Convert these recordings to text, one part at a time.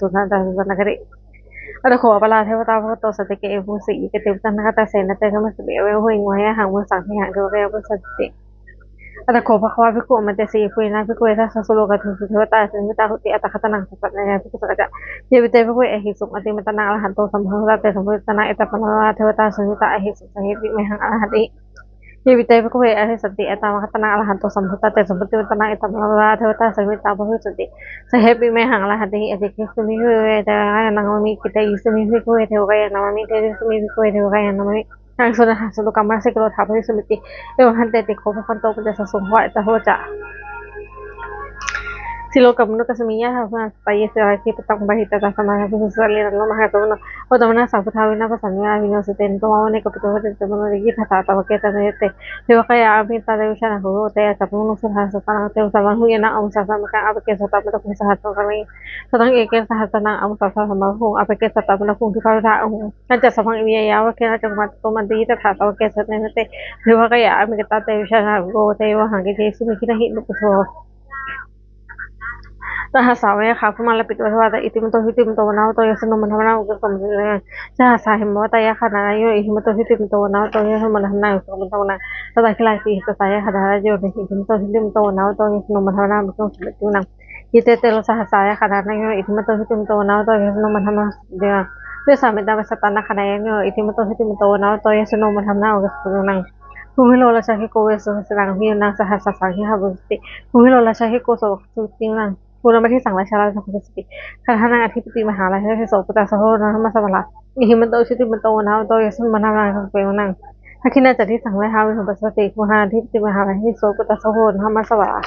ສຸນທັນຕະສຸນທັນນະຄະຕິ ອັດຕະໂຄ ອະປາລາເທວະຕາ ພະຄະວະໂຕ ສາຕິກາເອ ພະມຸດສະ ອິກະເຕ ວະຕະນະກະຕະເສນະ ເຕ ຄະມະສະເບ ເວ ຫຸຍ ງວະຍະຫັງ ວະສັງ ທິຫັງ ເທວະກາຍາ ວະສັນຕິ ອັດຕະໂຄ ພະຄະວາ ພິກຂຸ ອະມະເຕ ສະ ອິກຂຸ ເຍນະ ພິກຂຸເວ ທັດສະ ສຸໂລກາທຸ ສຸເທວະຕາ ສຸນິມິຕາ ໂຫຕິ ອັດຕະຄະຕະນັງ ສັດສະນາຍະ ພິກຂຸ ສະກະຈະ ເຢ ວິເຕ ພິກຂຸເວ ອະຫິສຸງ ອະຕິມັດຕະນັງ ອະລະຫັນໂຕ ສຳມາສຳພຸດທະ ເຕ ສຳໂພຊະຕະນັງ ເອຕະປະມາລະ ເທວະຕາ ສຸນິຕາ ອະຫິສຸງ ສະເຫ ວິເມຫັງ ອະລະຫັນຕິ ເຢ ວິເຕ ພິກຂຸເວ ອະທິສັນຕິ ອັດຕະມະຄະຕະນັງ ອະລະຫັນໂຕ ສຳມາສຳພຸດທະ ເຕ ສຳໂພຊະຕະນັງ ເອຕະປະມາລະ ເທວະຕາ ສຸນິຕາ ອະຫິສຸງ ສະເຫ ວິເມຫັງ ອະລະຫັນຕິ ອະຕິຄີສຸມິ ພິກຂຸເວ ເທວະກາຍານັງ ມາມິ ກິຕາຍິສຸມິ ພິກຂຸເວ ເທວະກາຍານັງ ມາມິ ເທວິສຸມິ ພິກຂຸເວ ເທວະກາຍານັງ ມາມິ ນາງສຸນະຫະ ສຸໂລກາມະ ເສໂກໂລທາ ປະຕິສຸມິຕິ ເອວັງ ທັນເຕ ຕິໂຄ ພະຄະວັນໂຕ ປັນຈະ ສະສົງ ວະ ອະຕະໂຫຈາ ສິໂລກາມະນຸກະສະມິ ຍະຖາ ສະຕາເຍ ສິລາທິປະຕັງ ປະຫິຕະຕາ ສະມານາ ພິກຂຸ ສະລີລັງ ໂລມະຫະສະມຸນ ໂອຕະມະນະ ສາພຸດທາ ວິນາ ປະສານ ວິນາ ວິນະ ສຸເຕນະ ໂຕມາ ວະເນ ກະປິໂຕ ຫະເຕ ໂຕມະໂນ ຍະກິດທາ ສາຕະວະເກ ຕະເນ ເຕ ເທວະກາຍາ ອາມິຕາ ເຕວິຊານາ ໂຄ ເຕ ອາສາ ປະມຸນ ສຸທາ ສະຕະນັງ ເຕ ສະວັງ ຫຸຍານະ ອອງສາ ສະມະກັງ ອາປະເກ ສະຕະ ມັນຕະຄຸງ ສະຫັດສະກັງ ສະຕັງ ເອເກ ສະຫັດສະນັງ ອອງສາ ສະມະກັງ ອາປະເກ ສະຕະ ມັນຕະຄຸງ ທິພາວະທາ ອງ ທັນຈະ ສະພັງ ອິເມຍາ ຍາວະເຄນະ ຈັກຂະວາ ໂຕມະນະ ຍະຕະຖາ ຕາວະເກ ສະເນ ເຕ ເທວະກາຍາ ອາມິກະຕາ ເຕ ວິຊານາ ໂກ ເຕ ວະຫັງ ກິເຕ ສຸມິ ຄິນະຫິ ນຸກະໂທ ສະຫັດສາ ວະຍາຄາ ພູມາ ລະປິດ ວະທະວາຕາ ອິຕິມັນໂຕ ຫິຕິມັນໂຕ ວະນາວະໂຕ ຍະສະໂນ ມະນາມະນາ ອຸກະສະ ສະຫັດສາ ຫິມະວະຕາ ຍາຄາ ນາລາໂຍ ອິທິມັນໂຕ ຫິຕິມັນໂຕ ວະນາວະໂຕ ຍະສະໂນ ມະນາມະນາ ອຸກະສະ ສະຫັດສາ ກິລາ ອິທິສາ ຍາຄາ ນາລາໂຍ ອິທິມັນໂຕ ຫິຕິມັນໂຕ ວະນາວະໂຕ ຍະສະໂນ ມະນາມະນາ ອຸກະສະ ສະບັດ ຍະນັງ ເຢ ເຕ ໂຕ ໂລ ສະຫັດສາ ຍາຄາ ນາລາໂຍ ອິທິມັນໂຕ ຫິຕິມັນໂຕ ວະນາວະໂຕ ຍະສະໂນ ມະນາມະນາ ເວສາ ເມຕາ ເວສະຕາ ນາຄາ ນາລາໂຍ ອິທິມັນໂຕ ຫິຕິມັນໂຕ ວະນາວະໂຕ ຍະສະໂນ ມະນາມະນາ ອຸກະສະ ສະບັດ ຍະນັງ ພູມພິໂລ ລາຊາ ເຄໂກ ເວສະ ເວສະລັງ ພິຍານາງ ສະຫັດສະສັງ ເຄຫະ ປຸດສະຕິ ພູມພິໂລ ລາຊາ ເຄໂກ ໂສ ສຸຕິ ຍະນັງ ພູນະມະທິສັງ ລາຊາ ລາຊາ ໂຄ ປຸດສະຕິ ຄາທານັງ ອະທິປະຕິ ມະຫາລາຊາ ເຄໂສ ປຸດຕາ ສະໂຫ ນາມະ ສະວະລາ ອິທິມັນໂຕ ຫິຕິມັນໂຕ ວະນາວະໂຕ ຍະສະໂນ ມະນາມະນາ ອຸກະສະ ສະບັດ ຍະນັງ ທັກຂິນາ ຈັນທິສັງ ລາຊາ ວິລຸງ ປັດສະຕິ ຄູຫາ ທິປະຕິ ມະຫາລາຊາ ເຄໂສ ປຸດຕາ ສະໂຫ ນາມະ ສະວະລາ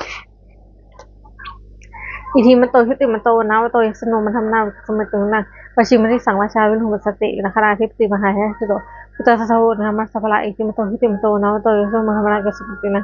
ອິທິມັນໂຕ ຫິຕິມັນໂຕ ວະນາວະໂຕ ຍະສະໂນ ມະນາມະນາ ອຸກະສະ ສະບັດ ຍະນັງ ປັດຊິມະທິສັງ ລາຊາ ວິລຸງ ປັດສະຕິ ນາຄະນາທິປະຕິ ມະຫາລາຊາ ເຄໂສ ປຸດຕາ ສະໂຫ ນາມະ ສະວະລາ ອິທິມັນໂຕ ຫິຕິມັນໂຕ ວະນາວະໂຕ ຍະສະໂນ ມະນາມະນາ ອຸກະສະ ສະບັດ ຍະນັງ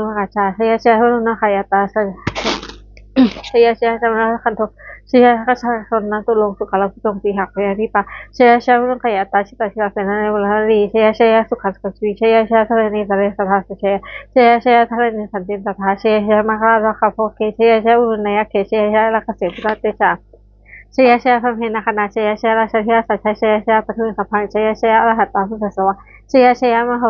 ໂນມະກາຊາ ຊະຍະຊະຍະ ວະລຸນນະຂະຍາຕາ ຊະຍະຊະຍະ ສະມະນະຂັນໂທ ຊະຍະຊະຍະ ສະນະຕຸລົງ ສຸຂະລະພູຊົງ ຕີຫັກ ພະຍາທິປາ ຊະຍະຊະຍະ ວະລຸນນະຂະຍາຕາ ຊິຕາ ຊິຕາເສນາ ເນວະລະນາລີ ຊະຍະຊະຍະ ສຸຂະສຸຂະຊີວິ ຊະຍະຊະຍະ ທະເຣເນ ທະເຣສະທາ ຊະຍະຊະຍະ ທະເຣເນ ສັນຕິນຕະຖາ ຊະຍະຊະຍະ ມະຄະລາດວະຄະໂພເຄ ຊະຍະຊະຍະ ວະລຸນນະຍັກເຂ ຊະຍະຊະຍະ ລະກະເສມ ພຸດທະເຕຊາ ຊະຍະຊະຍະ ພະມະເຫນາຄະນາ ຊະຍະຊະຍະ ລາຊາທິລາຊາໄຊ ຊະຍະຊະຍະ ປະທຸມສະພັງ ຊະຍະຊະຍະ ອະລະຫັດຕາພຸດທະສວາ ຊະຍະຊະຍະ ມະໂຫ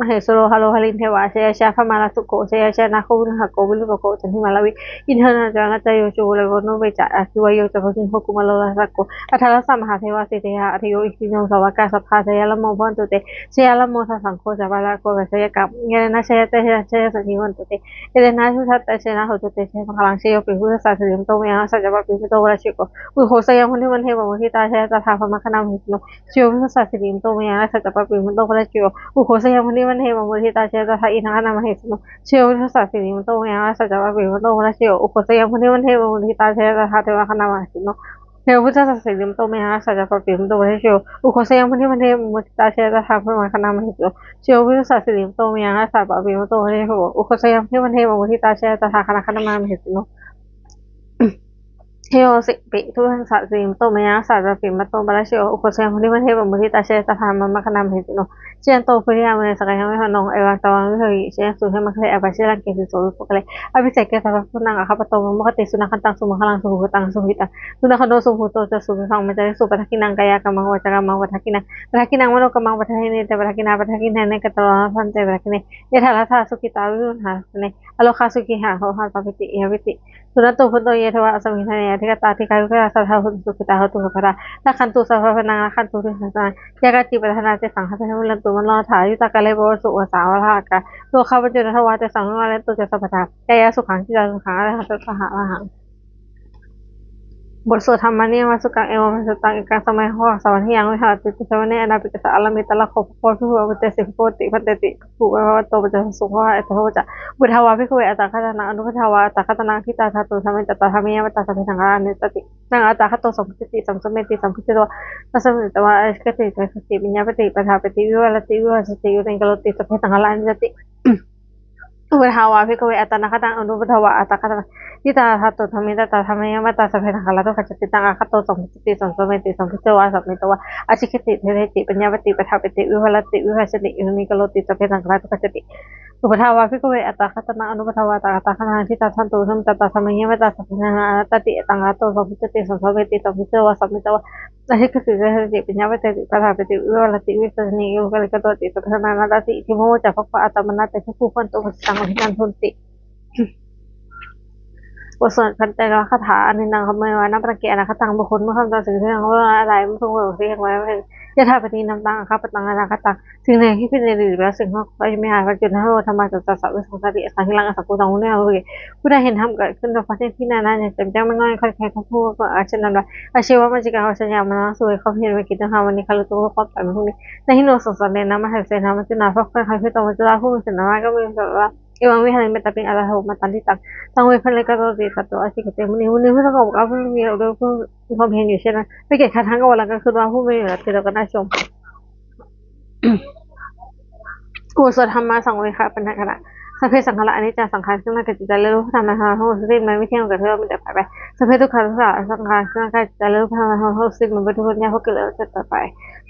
ມະເຫສໂລ ຮາໂລ ຫະລິນເທວາ ຊະຍະຊະຍະ ພະມາລາສຸໂກ ຊະຍະຊະຍະ ນາໂຄ ວິລຸຫະໂກ ວິລຸປະໂກ ຈັນທິມາລາວີ ອິນເທີນາຈານະ ຈະໂຍ ຈູໂລ ເວໂວໂນເວຈະ ອາຄິວາໂຍ ຈັກກະພະຄິນ ໂຮກຸມາໂລ ລາຊະໂກ ອັດທະລະສະ ມະຫາເທວາ ສິດທິຍາ ອາທິໂຍ ອິກສິໂນ ສາວະກາ ສະພາ ຊະຍະລະໂມ ພະວັນຕຸເຕ ຊະຍະລະໂມ ທະສັງໂຄ ສະບາລະໂກ ກະຊະຍະກຳ ຍະເລນາ ຊະຍະເຕ ຊະຍະ ຊະຍະ ສະທີ ພະວັນຕຸເຕ ເອເລນາ ສຸທັດຕາ ເຊນາ ໂຫຕຸເຕ ຊະຍະມັງຄະລັງ ຊະໂຍ ປິໂມ ສາສິລິ ໂຕ ມະຍັງ ຣາຊະ ຈະປະປິໂມໂຕ ວະລະຊະໂຍ ອຸໂຄ ຊະຍັງ ພັນທິ ວັນເທ ວະມຸທິຕາ ຊະຍະຕະຖາ ພະມະຄະນາ ມະເຫສໂນ ຊະໂຍ ວິໂຣດສາສິລິ ໂຕ ມະຍັງ ຣາຊະ ຈະປະປິໂມໂຕ ວະລະຊະໂຍ ອຸໂຄ ຊະຍັງ ພັນທິ ວັນເທ ວະມຸທິຕາ ຊະຍະຕະຖາ ອິນທະຄະນາ ມະເຫສໂນ ຊະໂຍ ວິໂຣດສາສິລິ ໂຕ ມະຍັງ ຣາຊະ ຈະປະປິໂມໂຕ ວະລະຊະໂຍ ອຸໂຄ ຊະຍັງ ພັນທິ ວັນເທ ວະມຸທິຕາ ຊະຍະຕະຖາ ເທວະຄະນາ ມະເຫສໂນ ຊະໂຍ ວິໂຣດສາສິລິ ໂຕ ມະຍັງ ຣາຊະ ຈະປະປິໂມໂຕ ວະລະຊະໂຍ ອຸໂຄ ຊະຍັງ ພັນທິ ວັນເທ ວະມຸທິຕາ ຊະຍະຕະຖາ ພະມະຄະນາ ມະເຫສໂນ ຊະໂຍ ວິໂຣດສາສິລິ ໂຕ ມະຍັງ ຣາຊະ ຈະປະປິໂມໂຕ ວະລະຊະໂຍ ອຸໂຄ ຊະຍັງ ພັນທິ ວັນເທ ວະມຸທິຕາ ຊະຍະຕະຖາ ຄະນະຄະນະມະເຫສໂນ ເທໂວ ສິປິ ທຸທັງສະ ສິລິໂຕ ມະຍັງ ຣາຊະ ຈະປະປິໂມໂຕ ວະລະຊະໂຍ ອຸໂຄ ຊະຍັງ ພັນທິ ວັນເທ ວະມຸທິຕາ ຊະຍະຕະຖາ ມະມະຄະນາ ມະເຫສໂນ Jayanto bodhiyā mūle sakyānaṃ nandivaḍḍhano, evaṃ tvaṃ viddhā mahiddhikā, jayassu jayamaṅgale, aparājitapallaṅke sīse paṭhavipokkhare, abhiseke sabbabuddhānaṃ aggappatto pamodati. Sunakkhattaṃ sumaṅgalaṃ supabhātaṃ suhuṭṭhitaṃ, sukhaṇo sumuhutto ca suyiṭṭhaṃ brahmacārisu, padakkhiṇaṃ kāyakammaṃ vācākammaṃ padakkhiṇaṃ, padakkhiṇaṃ manokammaṃ paṇidhī te padakkhiṇā, padakkhiṇāni katvāna labhantatthe padakkhiṇe. Yathāladdhaṃ sukhitā viruḷhā bhummā, paralokā sukhī attānaṃ pamodati. Suṇantu bhonto ye devā, asmiṃ ṭhāne adhigatā, dīghāyukā sadā hontu, sukhitā hontu sabbadā, rakkhantu sabbapāṇinaṃ, rakkhantu sabbadhammānaṃ, yā kāci patthanā tesaṃ, sabbe pūrentu manorathā, yuttakāle pūrentu saṅkappā, cando paṇṇaraso saha, rogā muccantu sabbarogaā, tesaṃ vivaṃ vijayantu sabbadā, kāyasukhaṃ cittisukhaṃ, arahantu saha arahaṃ. ບົດສວດທຳມະນິຍາມະສູດຕະ ເອວັມ ພະຄວາ ສຸຕຕັງ ເອກັງ ສະມັຍ ພະຄວາ ສາວັດຖິຍັງ ວິຫາຣະ ຕິສະ ສະມະເນ ອະນາປິກຂະສາ ອາຣາມິກະ ຕະລະໂຂ ພະຄວາ ພິກຂຸ ເອກະ ປະຕິ ເວສະ ສຸໂຄ ຫະ ຫະໂຕ ປັນຈະ ສຸໂຄ ຫະ ເອຕະໂທ ຈະ ອຸປະທາວາ ພິກຂະເວ ອັດຕະຄະຕະນັງ ອະນຸປະທາວາ ອັດຕະຄະຕະນັງ ທິຕາທາຕຸ ທຳເມຕະ ຕະທຳເມຍະ ມັດຕາ ສັບເພ ສັງຂາຣາ ອະນິດຈັນຕິ ຕັງ ອັດຕາຄະໂຕ ສຳມຸດຈະຕິ ສຳໂສມະຕິ ສຳຄຸດຈະໂຕ ສະສະມິດຕະວາ ອາທິກະຕິ ເສດຖະຖະຕິ ປັນຍາປະຕິ ປະຖາປະຕິ ວິວັດຕະຕິ ວິວັດສະຕິ ວະນະຍະໂກໂລ ຕິ ສັບເພ ສັງຂາຣາ ອະນິດຈັນຕິ ອຸປະທາວາ ພິກຂະເວ ອັດຕານາຄະຕັງ ອະນຸປະທາວາ ອັດຕາຄະຕະນັງ ທິຕາທາຕຸ ທຳເມຕະ ຕະທຳເມຍະ ມັດຕາ ສັບເພ ສັງຂາຣາ ທຸກຂະຈະຕິ ຕັງ ອາຄະໂຕ ສຳມຸດຈະຕິ ສຳໂສມະຕິ ສຳຄຸດຈະວາ ສຳມິດຕະວາ ອາທິກະຕິ ເສດຖະຖະຕິ ປັນຍາປະຕິ ປະຖາປະຕິ ວິວັດຕະຕິ ວິວັດສະຕິ ວະນະຍະໂກໂລ ຕິ ສັບເພ ສັງຂາຣາ ທຸກຂະຈະຕິ ອຸປະທາວາ ພິກຂະເວ ອັດຕາຄະຕະນັງ ອະນຸປະທາວາ ອັດຕາຄະຕະນັງ ທິຕາທາຕຸ ທຳເມຕະ ຕະທຳເມຍະ ມັດຕາ ສັບເພ ສັງຂາຣາ ອະນັດຕາຕິ ຕັງ ອາຄະໂຕ ສຳມຸດຈະຕິ ສຳໂສມະຕິ ສຳຄຸດຈະວາ ສຳມິດຕະວາ ອາທິກະຕິ ເສດຖະຖະຕິ ປັນຍາປະຕິ ປະຖາປະຕິ ວິວັດຕະຕິ ວິວັດສະຕິ ວະນະຍະໂກະໂລ ຕິ ສັບເພ ສັງຂາຣາ ອະນັດຕາຕິ ອິຕິ ມຸດຕະ ພະຄວາ ອັດຕະມານະ ເຕ ພະຄູ ພະວັນຕຸ ປະສິດຕັງ ອະພິນັນທຸນຕິ. ບົດສວດພັນໄຕລະຄາຖາ ອະນິດໜັງ ຄຳເມວາ ນະ ປັນນາ ເກ ອະນາຄະຕັງ ບຸກຄົນເມື່ອຄວາມຕາຍ ສິ່ງທີ່ຍັງບໍ່ລະລາຍ ບໍ່ເພິ່ງເວີ ບໍ່ເສຍຫາຍ ບໍ່ເສຍຫາຍ ຍະຖາປະຕິ ນັບຕັ້ງ ອາຄາປະຕັງ ອະນາຄະຕັງ ສິ່ງໃດທີ່ເປັນອະດີດ ແລ້ວ ສິ່ງທີ່ເຮົາໄປ ມີຫາຍ ປັດຈຸບັນ ທັງໂລກ ທັງມາ ສັດຕະ ສະ ວິສັງ ສະ ຕິ ອະສັງ ກິ ລັງ ອະສັງ ກຸ ຕັງ ອຸ ເນ ອະ ເວ ຜູ້ໃດເຫັນທຳເກີດຂຶ້ນ ທຸກປະເພດ ທີ່ໜ້າໜ້າ ຢ່າງແຈ່ມແຈ້ງ ມັນນ້ອຍ ຂ້ອຍແຄນ ຄຳພູດ ອາ ອາ ອາຊີວະ ມາຈິກາ ເພ ສັນຍາ ມະນາ ສຸເວ ຄວາມເຫັນ ວິກິດ ເດີນທາງ ວັນນີ້ ຂ້າ ລຸ ຕົກ ຄວາມຕາຍ ມາ ພວກນີ້ ໃນ ຫິໂນ ສົງສາເລນາ ມະ ເສນາ ມັດຈຸນາ ພວກຂ້າ ຄື ຕົງ ມັດຈຸລາ ຜູ້ມີເສນາ ມາ ກໍມີ ເສນາ ເອວັງ ວິຫາ ເອ ເມ ຕະປິງ ອາ ລາ ໂຫ ມະ ຕັນ ທິ ຕັງ ຕັງ ເວ ພັນ ເລ ກະ ໂຕ ຕິ ສັດ ໂຕ ອາ ຊິ ກະ ເຕ ມຸ ນີ ມຸ ນີ ພຸດ ທະ ໂກ ກະ ພຸ ນີ ໂອ ໂດ ໂຄ ຄວາມເຫັນຢູ່ເຊັ່ນນັ້ນ ໄປເກດຂັດທາງກັບວັນລະການຄືນວ່າຜູ້ມີເວລາທີ່ເຮົາກໍໜ້າຊົມ. ໂອສດທຳມະສັງເວຄະປັນນະກະນະ ສັບເພສັງຂາຣາ ອະນິດຈັງ ສັງຂານ ເປັນນາກະຈິດໃຈ ແລະ ຮູບປະທຳທັງຫຼາຍທັງປວງ ທັງໝົດ ທີ່ມີແຕ່ເກີດຂຶ້ນ ແລ້ວມີແຕ່ໄປໄປ ສັບເພທຸກຂະ ສັງຂານ ເປັນນາກະຈິດໃຈ ແລະ ຮູບປະທຳທັງຫຼາຍທັງປວງ ທີ່ມີແຕ່ເກີດຂຶ້ນ ແລ້ວມີແຕ່ໄປໄປ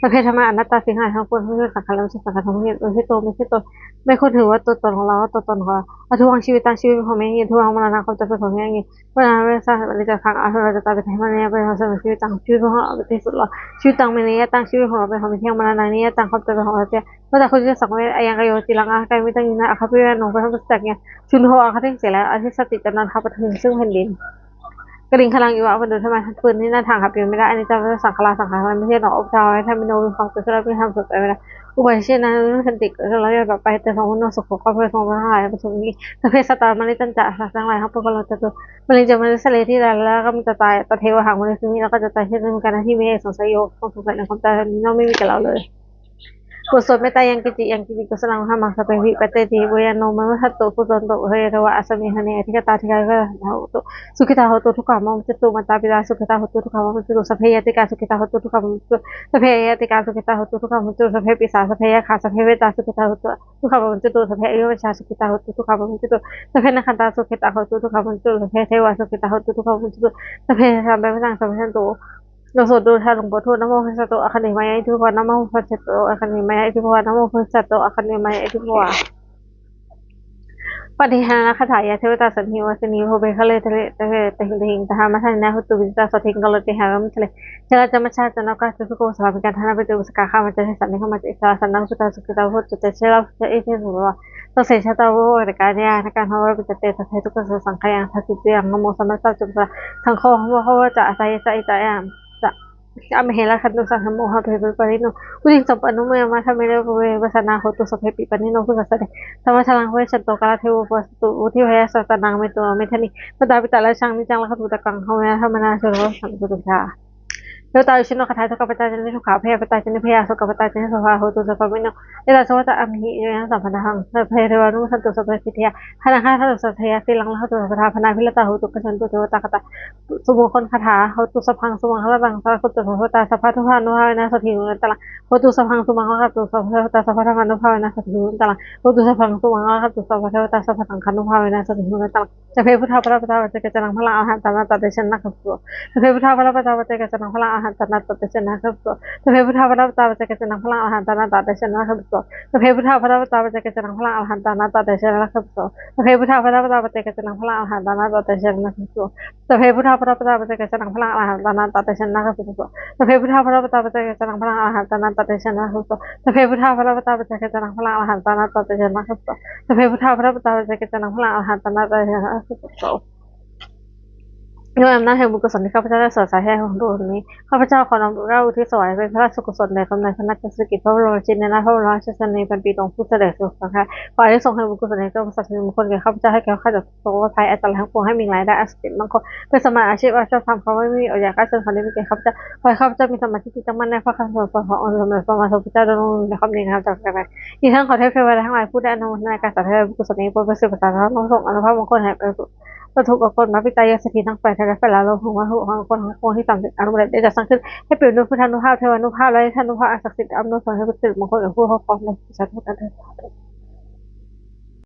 ສັບເພທຳມະ ອະນັດຕາ ສິ່ງທັງປວງ ບໍ່ມີສັງຂານ ແລະ ບໍ່ມີສັງຂານ ທັງໝົດ ບໍ່ມີຕົວ ບໍ່ມີຕົວ ບໍ່ມີຄົນຖືວ່າຕົວຕົນຂອງລາວ ຕົວຕົນຂອງລາວ ອະທຸວັງ ຊີວິດຕັງ ຊີວິດເປັນຂອງແມ່ ອະນິດຈັງ ທຸວັງ ມະລະນັງ ຄວາມຕາຍເປັນຂອງແມ່ ອະນິດ ເວລາເວຊະ ປະລິດຈັງ ທັງອາ ເວລາຈະຕາຍ ເປັນທຳມະ ເນ ເປັນຂອງຊີວິດ ຊີວິດຕັງ ຊີວິດຂອງເຮົາເປັນທີ່ສຸດລອດ ຊີວິດຕັງ ເມ ນິຍະຕັງ ຊີວິດຂອງເຮົາເປັນຂອງແມ່ ມະລະນັງ ນິຍະຕັງ ຄວາມຕາຍເປັນຂອງເຮົາແທ້ ມະຕາຄຸ ສະ ສັງ ເວ ອາ ຍັງ ກາ ໂຍ ຈິ ລັງ ອາ ກາຍ ມິ ຕັງ ຍິນ ອາ ຄາ ປິ ຍະ ໂນ ເປັນທຳ ປາສະຈາກ ຍາ ຊຸນ ໂທ ອາ ຄາ ທິ ເສ ແລະ ອາ ທິ ສະ ຕິ ຈຳນວນ ເທົ່າ ປະທຶງ ຊຶ່ງແຜ່ນດິນ ກະລິງ ຄະລັງ ອີ ວະ ອະ ປະ ດຸ ທຳມະ ເປັນ ນິ ນາ ທັງ ຫາ ປິ ເວ ເວ ລາ ອະ ນິດ ຈັງ ສັງ ຂາ ຣາ ສັງ ຂາ ຣາ ມິ ເທ ໂນ ອອບ ທາ ເວ ທາ ມິ ໂນ ມີຄວາມເກີດຂຶ້ນ ແລ້ວມີຄວາມເສື່ອມໄປ ເວ ລາ ອຸ ປະ ເຊ ນາ ມີ ສັນຕິ ເກີດຂຶ້ນ ແລ້ວ ເກີດ ແລ້ວ ດັບ ໄປ ເຕ ສອງ ໂຫ ໂນ ສຸ ໂຂ ຄວາມ ເກີດ ສອງ ທັງ ຫຼາຍ ປະ ທຸ ມີ ສັບ ເພ ສັດ ຕາ ມະ ຣິ ຕັນ ຈະ ສັດ ທັງ ຫຼາຍ ທັງ ປວງ ກໍ ໂລ ຈະ ຕຸ ມະ ຣິ ຈະ ມະ ຣິ ສະ ເລ ທິ ລາ ລະ ກະ ມັນ ຈະ ຕາຍ ຕະ ເທ ວະ ຫັງ ມະ ນຸ ສ ມິ ລະ ກະ ຈະ ຕາຍ ເຊັ່ນ ເດີມກັນ ນະ ທິ ເມ ສົງໄສ ໂຍ ຄວາມສົງໄສ ໃນ ຄວາມ ຕາຍ ນີ້ ນ້ອງ ໄມ່ ມີ ກັບ ເຮົາ ເລີຍ ບົດສວດເມດຕາ ຍັງ ກິນຈິ ຍັງ ກິນຈິ ກຸສະລັງ ທຳມັງ ສັບ ເພ ວິ ປັດ ເຕ ຕິ ເວ ຍະ ໂນ ມະ ນຸ ສະ ຕຸ ປຸ ໂຕ ໂຕ ເພ ຍະ ໂຕ ວະ ອະ ສະ ມິ ຫະ ເນ ອະ ທິ ຄະ ຕາ ທິ ຄາ ໂຫ ຕຸ ສຸ ຂີ ຕາ ໂຫ ຕຸ ທຸກ ຂະ ມຸ ຈະ ຕຸ ມະ ຕາ ປິ ຕາ ສຸ ຂີ ຕາ ໂຫ ຕຸ ທຸກ ຂະ ມຸ ຈະ ຕຸ ສັບ ເພ ຍາ ຕິ ກາ ສຸ ຂີ ຕາ ໂຫ ຕຸ ທຸກ ຂະ ມຸ ຈະ ຕຸ ສັບ ເພ ຍາ ຕິ ກາ ສຸ ຂີ ຕາ ໂຫ ຕຸ ທຸກ ຂະ ມຸ ຈະ ຕຸ ສັບ ເພ ປິ ສາ ສັບ ເພ ຢາ ຂາ ສັບ ເພ ເວຕາ ສຸ ຂີ ຕາ ໂຫ ຕຸ ທຸກ ຂະ ມຸ ຈະ ຕຸ ສັບ ເພ ອາຍຸ ວັນ ຊາ ສຸ ຂີ ຕາ ໂຫ ຕຸ ທຸກ ຂະ ມຸ ຈະ ຕຸ ສັບ ເພ ນັກຂັນຕາ ສຸ ຂີ ຕາ ໂຫ ຕຸ ທຸກ ຂະ ມຸ ຈະ ຕຸ ສັບ ເພ ເທ ວາ ສຸ ຂີ ຕາ ໂຫ ຕຸ ທຸກ ຂະ ມຸ ຈະ ຕຸ ສັບ ເພ ສັບ ເພ ສັງ ສັບ ເພ ສັນ ຕຸ ໂລ ໂສ ຕຸ ທາ ລຸງ ໂປ ທຸ ນະໂມ ພະ ສະ ໂຕ ອາ ຄະ ເນ ມາ ຍາ ອິ ທິ ພະ ວາ ນະໂມ ພະ ສະ ໂຕ ອາ ຄະ ເນ ມາ ຍາ ອິ ທິ ພະ ວາ ນະໂມ ພະ ສະ ໂຕ ອາ ຄະ ເນ ມາ ຍາ ອິ ທິ ພະ ວາ ປະຕິຫານະຄາຖາ ຍະ ເທວະຕາ ສັນທິ ວາສິນີ ໂພ ເພ ຄະ ເລ ທະ ເລ ຕະ ເພ ຕະ ຫິ ຕະ ຫິງ ຕະ ຫາ ມະ ທາ ເນ ນາ ໂຫ ຕຸ ວິຈິ ຕາ ໂສ ທິ ໂກ ໂລ ເຕ ຫະ ຣາ ມິ ທະ ເລ ຈະ ຣາ ຈາ ມະ ຊາ ຈະ ນາ ກາ ຈະ ພິ ໂກ ສາ ລາ ມິ ກາ ທາ ນາ ເປ ຕຸ ສະ ກາ ຄາ ມະ ຈະ ເທ ສາ ເນ ຄະ ມະ ຈະ ອິ ສາ ລາ ສະ ນາ ໂຫ ຕຸ ຕາ ສຸ ຂີ ຕາ ໂຫ ຕຸ ຈະ ເຊ ລາ ຈະ ເອ ເທ ສະ ວາ ສະ ເສ ຊະ ຕາ ໂຫ ກະ ຍາ ນະ ກາ ຫະ ວາ ປິ ຈະ ເຕ ສະ ເພ ທຸກ ກະ ສະ ສັງ ຂະ ຍັງ ທາ ຕຸ ຕິ ຍັງ ນະໂມ ສຳ ມາ ສຳ ພຸດ ທະ ສະ ທັງ ໂຄ ໂຫ ໂຫ ຈະ ອາ ສະ ຍະ ຈະ ອິ ຈະ ຍະ ຈະ ອະມະເຫລະ ຂັນຕຸ ສັງ ທຳ ໂມ ຫະ ເພ ປະ ປະ ລິ ໂນ ປຸ ຕິ ສັບ ປະ ນຸ ເມ ຍະ ມະ ທະ ເມ ໂຣ ເພ ວະ ສະ ນາ ໂຫ ຕຸ ສັບ ເພ ປິ ປະ ນິ ໂນ ພຸດ ທະ ສະ ເດ ທຳ ມະ ທະ ລັງ ເພ ສັນ ໂຕ ກາ ລະ ເທ ໂວ ໂພ ສະ ຕຸ ວຸ ທິ ເພ ຍະ ສະ ຕະ ນັງ ເມ ຕຸ ເມ ທະ ນີ ມະ ຕາ ປິ ຕາ ລະ ຊັງ ນິ ຈັງ ລະ ຄະ ຕຸ ຕະ ກັງ ໂຫ ເມ ທະ ມະ ນາ ໂສ ໂຫ ສັງ ຕຸ ຕະ ທາ ເດວະຕາ ວິຊະ ໂນ ຄາ ທາ ທຸກ ຂະ ປະ ຈາ ຈະ ນິ ທຸກ ຂະ ອະໄພ ຍະ ປະ ຕາ ຈະ ນິ ພະ ຍາ ໂສ ກະ ປະ ຕາ ຈະ ນິ ໂສ ຫາ ໂຫ ຕຸ ສັບ ພະ ມິ ໂນ ເດ ຕາ ໂສ ຕະ ອະມະຫິ ເຍ ຍະ ສັມ ພັນ ທະ ຫັງ ສັບ ເພ ເທວາ ນຸ ມັດ ສັນ ຕຸ ສັບ ເພ ສິດ ທິ ຍາ ຄະ ນາ ຄາ ທັດ ສະ ເພ ຍະ ສີ ລັງ ລະ ຫະ ຕຸ ສັບ ພະ ທາ ພະ ນາ ພິ ລະ ຕາ ໂຫ ຕຸ ກະ ສັນ ຕຸ ເທ ວະ ຕາ ຄະ ຕາ ສຸ ມຸງ ຄົນ ຄາ ທາ ໂຫ ຕຸ ສັບ ພັງ ສຸ ມັງ ຄະ ລະ ຕັງ ສາ ຄຸ ຕຸ ສັບ ພະ ເທ ວະ ຕາ ສັບ ພະ ທຸ ຂາ ນຸ ພາ ເວ ນະ ສະ ທີ ໂຫ ນະ ຕະ ລັງ ໂຫ ຕຸ ສັບ ພັງ ສຸ ມັງ ຄະ ລະ ຕັງ ໂສ ສັບ ພະ ເທ ວະ ຕາ ສັບ ພະ ທັງ ອະນຸ ພາ ເວ ນະ ສະ ທີ ໂຫ ນະ ຕະ ລັງ ໂຫ ຕຸ ສັບ ພັງ ສຸ ມັງ ຄະ ລະ ຕັງ ໂສ ສັບ ພະ ທັງ ອະນຸ ພາ ເວ ນະ ສະ ທີ ໂຫ ນະ ຕະ ລັງ ສັບ ເພ ພຸດທາ ພະລະ ປະ ຕາ ປະ ເຕ ກະ ຈະ ລັງ ພະ ລັງ ອະ ຣະ ຫັນ ຕາ ນະ ຕະ ເຕ ຊະ ນະ ກະ ໂຕ ສັບ ເພ ພຸດທາ ພະລະ ປະ ຕາ ປະ ເຕ ກະ ຈະ ລັງ ພະ ລັງ ອະ ອະຫັນຕານັດຕະເຕຊະນາ ຂ້າພະເຈົ້າ. ສັບເພ ພຸດທາ ພະວະຕາ ປັດເຈກະ ຈະນັງ ພະລັງ ອະຣະຫັນຕານັດຕະເຕຊະນາ ຂ້າພະເຈົ້າ. ສັບເພ ພຸດທາ ພະວະຕາ ປັດເຈກະ ຈະນັງ ພະລັງ ອະຣະຫັນຕານັດຕະເຕຊະນາ ຂ້າພະເຈົ້າ. ສັບເພ ພຸດທາ ພະວະຕາ ປັດເຈກະ ຈະນັງ ພະລັງ ອະຣະຫັນຕານັດຕະເຕຊະນາ ຂ້າພະເຈົ້າ. ສັບເພ ພຸດທາ ພະວະຕາ ປັດເຈກະ ຈະນັງ ພະລັງ ອະຣະຫັນຕານັດຕະເຕຊະນາ ຂ້າພະເຈົ້າ. ສັບເພ ພຸດທາ ພະວະຕາ ປັດເຈກະ ຈະນັງ ພະລັງ ອະຣະຫັນຕານັດຕະເຕຊະນາ ຂ້າພະເຈົ້າ. ສັບເພ ພຸດທາ ພະວະຕາ ປັດເຈກະ ຈະນັງ ພະລັງ ອະຣະຫັນຕານັດຕະເຕຊະນາ ຂ້າພະເຈົ້າ. ສັບເພ ພຸດທາ ພະວະຕາ ປັດເຈກະ ຈະນັງ ພະລັງ ອະຣະຫັນຕານັດຕະເຕຊະນາ ຂ້າພະເຈົ້າ. ດ້ວຍອຳນາດແຫ່ງບຸນກຸສົນທີ່ຂ້າພະເຈົ້າໄດ້ສອດໃສ່ໃຫ້ຄົນຜູ້ນີ້ ຂ້າພະເຈົ້າຂໍນ້ອມເກົ້າອຸທິດຖວາຍເປັນພະລາຊະກຸສົນແດ່ກຳເນີດຄະນະຈັດສະກິດພະບໍລົມລາຊິນີນາດ ພະບໍລົມລາຊະຊະນີພັນປີ ຂອງຜູ້ສະເດັດສູ່ສັງຂາ ຂໍອານິສົງແຫ່ງບຸນກຸສົນແຫ່ງເຈົ້າພະສັກສິດມຸງຄຸນແກ່ຂ້າພະເຈົ້າ ໃຫ້ແຄ້ວຄາດຈາກໂລກໂລກໄພອັນຕະລາຍທັງປວງ ໃຫ້ມີລາຍໄດ້ອັນສຳເລັດໝັ້ນຄົງ ເປັນສຳມາອາຊີບອັນຊອບທຳ ຂໍໃຫ້ມີອາຍຸຍືນ ການເຊີນຂໍໃຫ້ມີແກ່ຂ້າພະເຈົ້າ ຂໍໃຫ້ຂ້າພະເຈົ້າມີສະມາທິຈິດຕັ້ງໝັ້ນໃນພະຄຳສັ່ງສອນຂອງອົງສົມເດັດພະສັມມາສຳພຸດທະເຈົ້າ ດຳລົງຢູ່ໃນຄວາມດີງາມຕະຫຼອດການ. ອີກທັງຂໍເທບເທວະດາທັງຫຼາຍຜູ້ໄດ້ອະນຸໂມທະນາການສາທຸແດ່ບຸນກຸສົນນີ້ ໂປດປະສິດປະສານທັງສົງ ອານຸພາບມຸງຄຸນໃຫ້ ວັດຖຸອຸປະກອນ ມາພິຕາຍາດສະຖິດທັງແປດ ແລະ ແປດລາວໂລກ ຫົວມະຫຸ ຂອງຄົນຂອງພວກທີ່ສຳເລັດອະນຸໂມທະນາໄດ້ຈັດສ້າງຂຶ້ນ ໃຫ້ເປັນດ້ວຍພຸດທານຸພາບ ເທວານຸພາບ ແລະ ທານຸພາບອັນສັກສິດ ອຳນວຍຜົນໃຫ້ເປັນສິລິມຸງຄຸນແກ່ຜູ້ເຂົ້າຄອງ ແລະ ສາທຸ ສາທຸ.